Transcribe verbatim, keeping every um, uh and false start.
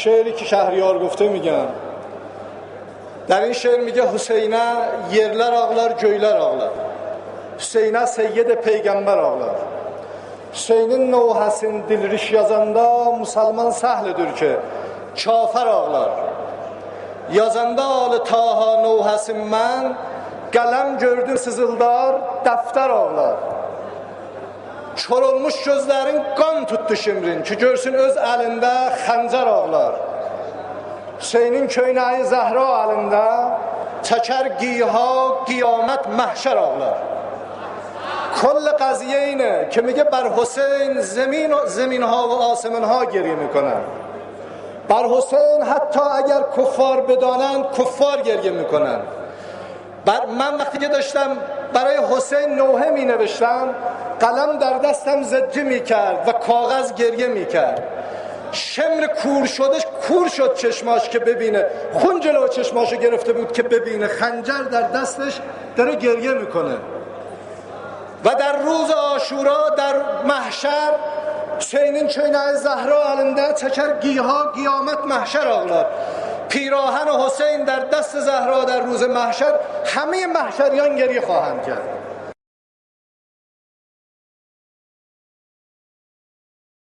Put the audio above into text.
شعری که شهریار گفته می‌گم. در این شعر میگه: حسینه یئرلر آغلار، گؤیلر آغلار. حسینه سید پیغمبر آغلار. حسینین نوحه‌سین دیلریش یازاندا مسلمان سهل ائدیر کی، کافر آغلار. یازاندا آل طاها نوحه‌سین من، قلم گؤردوم سیزیلدار، دفتر آغلار. کور اولموش گؤزلرین قان توتدو شمرین کی، گؤرسون اؤز الینده خنجر آغلار. حسینین کؤینه‌یی زهرا الینده، چکر گیها، قیامت، محشر آغلار. کل قضیه اینه که میگه بر حسین زمین و، زمین‌ها و آسمان‌ها گریه می‌کنن. بر حسین حتی اگر کفار بدانند، کفار گریه می‌کنن. بر، من وقتی که داشتم برای حسین نوحه می‌نوشتم، قلم در دستم زجه می‌کرد و کاغذ گریه می‌کرد. شمر کور شدش، کور شد چشماش که ببینه. خون جلو چشماشو گرفته بود که ببینه. خنجر در دستش، داره گریه می‌کنه. و در روز عاشورا، در محشر، حسینین کؤینه‌یی زهرا الینده، چکر گیها، قیامت، محشر آغلار. پیراهن حسین در دست زهرا در روز محشر، همهٔ محشریان گریه خواهند کرد.